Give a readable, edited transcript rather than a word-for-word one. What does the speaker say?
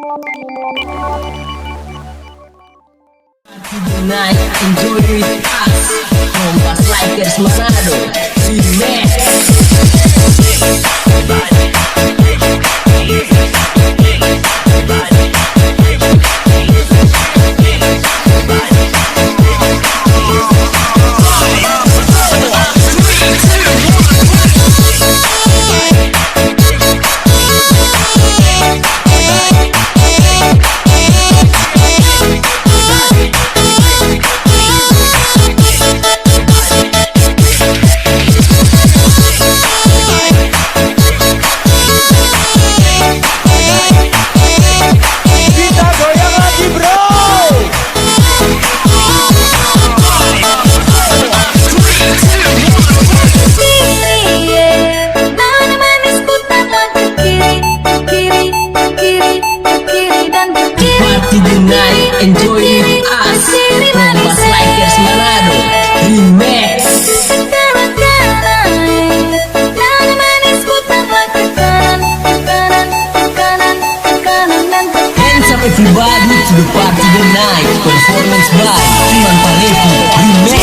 Tonight, enjoy with us. Kompas Likers Manado, Remix. Tonight, enjoy with us. Kompas Likers Manado, Remix. Hands up everybody to the party tonight. Performance by Iman Parevi, Remix.